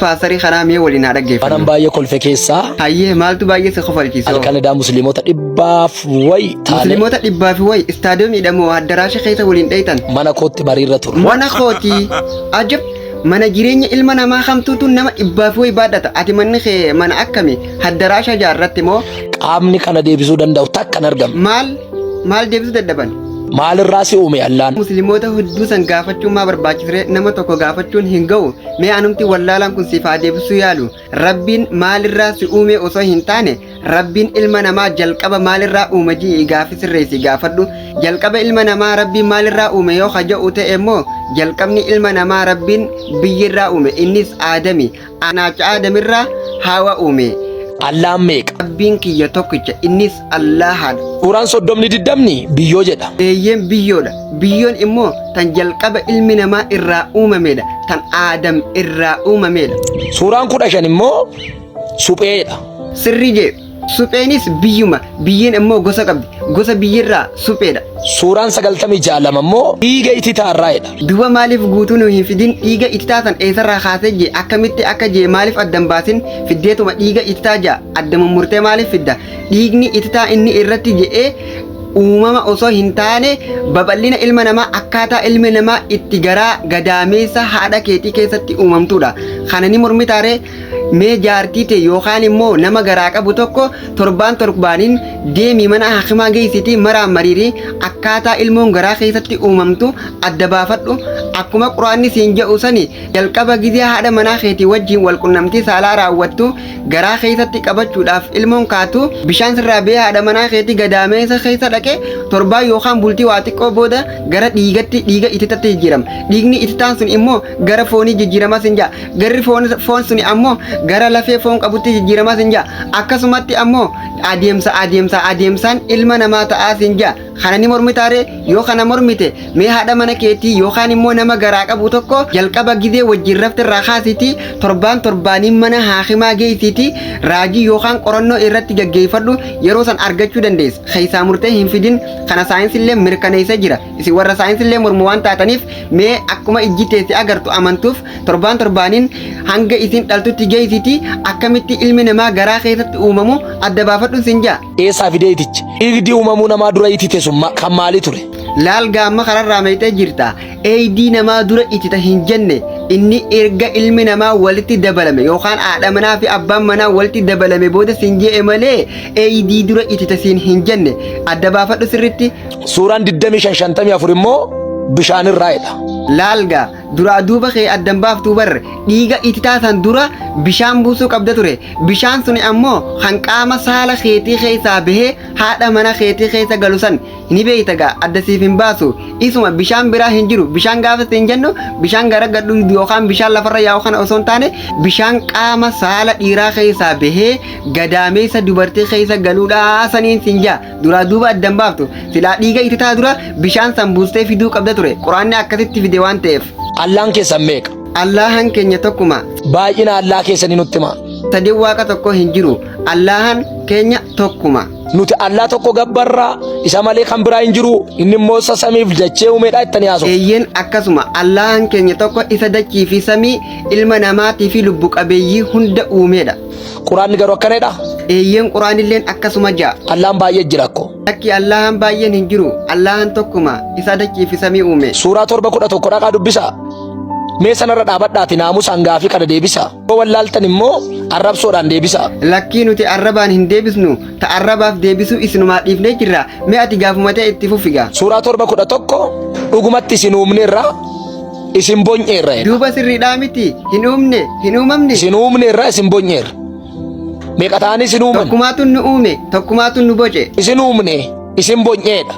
Paastarii kanaa mee waliin haa Waanan dhaggeeffannu. baay'ee kolfe keessaa Hayyee, maaltu baay'ee si kofalchiisoo? Halkan edaa musliimota dhibbaaf wayi taane Musliimota dhibbaa fi wayi istaadiyomiidha moo addaraasha keessa waliin dheeytan? Mana kootti mariirra turre. Mana kootii. Ajab! Mana jireenya ilma namaa kamtuutu nama dhibbaa fi wayi baadhata? Ati manni kee mana akkami? Addaraasha ijaarratte moo? Qaamni kana deebisuu danda'u takka hin argamne. Maal? Maal deebisuu dadhaban? Maalirraa si uume Allaan? Musliimoota hedduu san gaafachuun maa barbaachisree? Nama tokko gaafachuun hin ga'u? Mee anumti wallaalaan kun siif haa deebisuu yaalu. Rabbiin maalirraa si uume osoo hin taane, Rabbiin ilma namaa jalqaba maalirraa uume ji'i gaafi sirreessi gaafadhu. Jalqaba ilma namaa Rabbiin maalirraa uume yoo ka ja'u ta'e immoo, jalqabni ilma namaa Rabbiin biyyirraa uume, innis Aadami. Anaacha Aadamirraa Haawa uume. Allaan meeqa? Rabbiin kiyya tokkicha, innis Allaahaadha. Suuraan soddomni diddamni biyyoo jedha. Eeyyeen, biyyoodha. Biyyoon immoo tan jalqaba ilmi namaa irraa uumameedha. Tan Aadam irraa uumameedha. Suuraan 15 immoo supheedha. Sirrii jee. Supheenis biyyuma. Biyyeen immoo gosa qabdi. Gosa biyyirraa supheedha. Suuraan 96 lama immoo dhiiga ititaa irraa jedha. Duuba maaliif guutuu nu hin fidin? Dhiiga ititaa san eessarraa kaasee jee? Akkamitti akka jee maaliif adda hin baasin? Fiddeetuma dhiiga ititaa ja'a adda mummurtee maaliif fidda? Dhiigni ititaa inni irratti je'ee uumama osoo hin taane, babal'ina ilma namaa, akkaataa ilmi namaa itti garaa gadaameessa haadha keetii keessatti uumamtuudha. Kana ni mormitaaree? Mee jaartii tee yookaan immoo nama garaa qabu tokko torbaan torbaaniin deemii mana hakimaa geessitii maraan mariirii akkaataa ilmoon garaa keessatti uumamtu adda baafadhu. Akkuma Quraanni siin jedhu sani, jalqaba gizee haadha manaa keetii wajjin wal qunnamtii saalaa raawwattu, garaa keessatti qabachuudhaaf ilmoon kaatu, bishaan sirraa ba'ee haadha manaa keetii gadaameessa keessa dhaqe, torbaan yookaan bultii waa xiqqoo booda gara dhiigatti, dhiiga ititatti jijjiirama. Dhiigni ititaan sun immoo gara foonii jijjiirama sin ja'a. Garri foon suni ammoo gara lafee foon qabutti jijjiiramaa sin ja'a. Akkasumatti ammoo adeemsa adeemsa adeemsaan ilma namaa ta'aa sin ja'a. Kana ni mormitaaree? Yoo kana mormite, mee haadha mana keetii yookaan immoo nama garaa qabu tokko jalqaba gizee wajjin rafte irraa kaasiitii torbaan torbaaniin mana haakimaa geessiitii raajii yookaan qorannoo irratti gaggeeffadhu. Yeroo san argachuu dandeessa. Keessaa murtee hin fidin. Kana saayinsillee mirkaneessa jira. Isin warra saayinsillee mormu waan taataniif, mee akkuma ijji teessi agartu amantuuf torbaan torbaaniin hanga isin dhaltutti geessitii akkamitti ilmi namaa garaa keessatti uumamu adda baafadhuun sin ja'a. Eessaa fidee iticha? Dhiigdi uumamuu namaa dura itite sun kan maalii ture? Laal gaamma kararraa meeyxee jirta. Eeydii namaa dura itita hin jenne. Inni erga ilmi namaa walitti dabalame yookaan haadha manaa fi abbaan manaa walitti dabalame booda sin je'e malee, eeydii dura itita siin hin jenne. Adda baafadhu sirritti. Suuraan 25 54 immoo bishaanirraa jedha. Laal gaa, duraa duuba kee addan baaftuu bar. Dhiiga ititaa san dura bishaan buusuu qabda ture. Bishaan suni ammoo kan qaama saala keetii keessaa bahee haadha mana keetii keessa galu san ni beeyta gaa, adda siif hin baasu. Isuma, bishaan biraa hin jiru. Bishaan gaafa siin jennu, bishaan gara gad dhugdu yookaan bishaan lafarra yaa'u kana osoo hin taane, bishaan qaama saala dhiiraa keessaa bahee gadaameessa dubartii keessa galuudha saniin siin jaa. Duraa duuba addan baaftu. Silaa dhiiga ititaa dura bishaan san buustee fiduu qabda ture. Quraanni akkasitti fide waan ta'eef. Allaan keessan meeqa? Allaahan keenya tokkuma. Baay'ina Allaa keessanii nutti himaa. Sadii waaqa tokko hin jiru. Allaahan keenya tokkuma. Nuti Allaa tokko gabbarra, isa malee kan biraa hin jiru, inni immoo isa samiif dachee uumeedha jettanii haasoftu. Eeyyeen, akkasuma. Allaahan keenya tokko, isa dachii fi samii, ilma namaatii fi lubbu qabeeyyii hunda uumeedha. Quraanni garuu akkana jedhaa? Eeyyeen, Quraanilleen akkasuma ja'a. Allaan baay'ee jira akkoo. Lakki, Allaahan baay'een hin jiru. Allaahan tokkuma, isa dachii fi samii uume. Suuraa 7 11 dhaqaa dubbisaa. Mee sanarra dhaabadhaati naamusaan gaafii kana deebisaa. Yoo wallaaltan immoo arrabsoodhaan deebisaa. Lakkii, nuti arrabaan hin deebisnu. Ta arrabaaf deebisuu isinumaa dhiifnee jirra. Mee ati gaafuma ta'e itti fufi gaa. Suuraa 7 11 dhugumatti isin uumneerra, isin bonyeerra jedha. Duuba sirriidhaa miti? Hin uumne, hin uumamne. Isin uumneerra, isin bonyeerra. Meeqa ta'anii isin uuman? Tokkumaatu nu uume, tokkumaatu nu boce. Isin uumne, isin bonyeedha.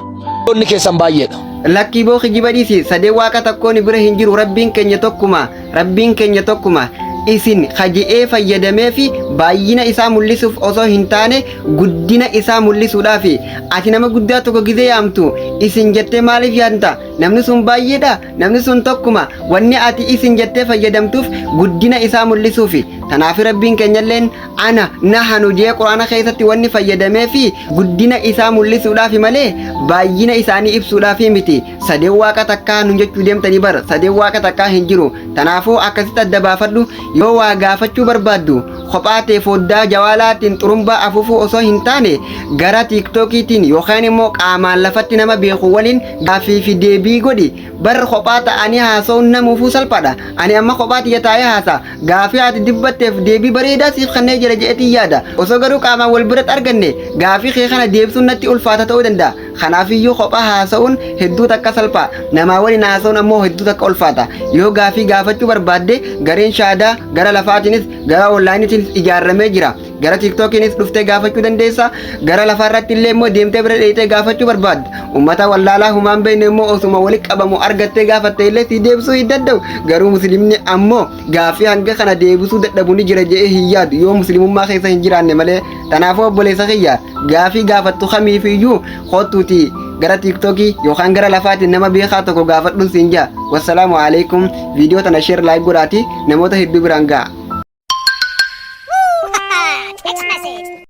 Inni keessan baay'eedha. Lakkii boo, kijiba dhiisi. Sadee waaqa tokkoon bira hin jiru. Rabbiin keenya tokkuma. Rabbiin keenya tokkuma. Isin kaje'ee fayyadamee fi baay'ina isaa mul'isuuf osoo hin taane, guddina isaa mul'isuudhaafi. Ati nama guddaa tokko gizee yaamtu isin jettee maaliif yaadta? Namni sun baay'eedha? Namni sun tokkuma. Wanni ati isin jettee fayyadamtuuf guddina isaa mul'isuufi. Tanaaf Rabbiin keenyalleen ana nahanu jee Quraana keessatti wanni fayyadamee fi guddina isaa mul'isuudhaaf malee baay'ina isaanii ibsuudhaaf miti. Sadeen Waaqa takkaa nun jechuu deemtanii bar, sadeen Waaqa takkaa hin jiru. Tanaafuu akkasitti adda baafadhu. Yoo waa gaafachuu barbaaddu kophaa tee foddaa jawaalaatiin xurumbaa afuufuu osoo hin taane, gara Tiiktookiitiin yookaan immoo qaamaan lafatti nama beeku waliin gaaffii fi deebii godhi. Bar kophaa ta'anii haasa'uun namuufuu salphaadha. Ani amma kophaa tiyya taa'ee haasa. Gaafii ati dubbatteef deebii bareedaa siif kennee jira je'eetiin yaada. Osoo garuu qaamaan wal biratti arganne, gaafii kee kana deebisuun natti ulfaata ta'uu danda'a. Kanaafiyyuu kophaa haasa'uun hedduu takka salphaa. Namaa waliin haasa'uun ammoo hedduu takka ulfaata. Yoo gaafii gaafachuu barbaadde, gareen shaadaa gara lafaatiinis gara onlaayiniitiinis ijaarramee jira. Gara Tiiktookiinis dhuftee gaafachuu dandeessa. Gara lafaarratti illee immoo deemtee bira dheeyxee gaafachuu barbaadda. Ummata wallaalaa humaan beekne immoo osuma walitti qabamu argattee gaafatte illee si deebisuu hin danda'u. Garuu muslimni ammoo gaaffii hanga kana deebisuu dadhabu ni jira jedhee hin yaadu, yoo muslimummaa keessa hin jiraanne malee. Kanaafuu obboleessa kiyya, gaafii gaafattu kamiifiyyuu kottuuti gara Tiiktookii yookaan gara lafaatiin nama beekaa tokko gaafadhuun siin jaa. Wassalaamu alaikum. Viidiyoo tana share, like godhaati namoota hedduu biraan ga'a. Text message.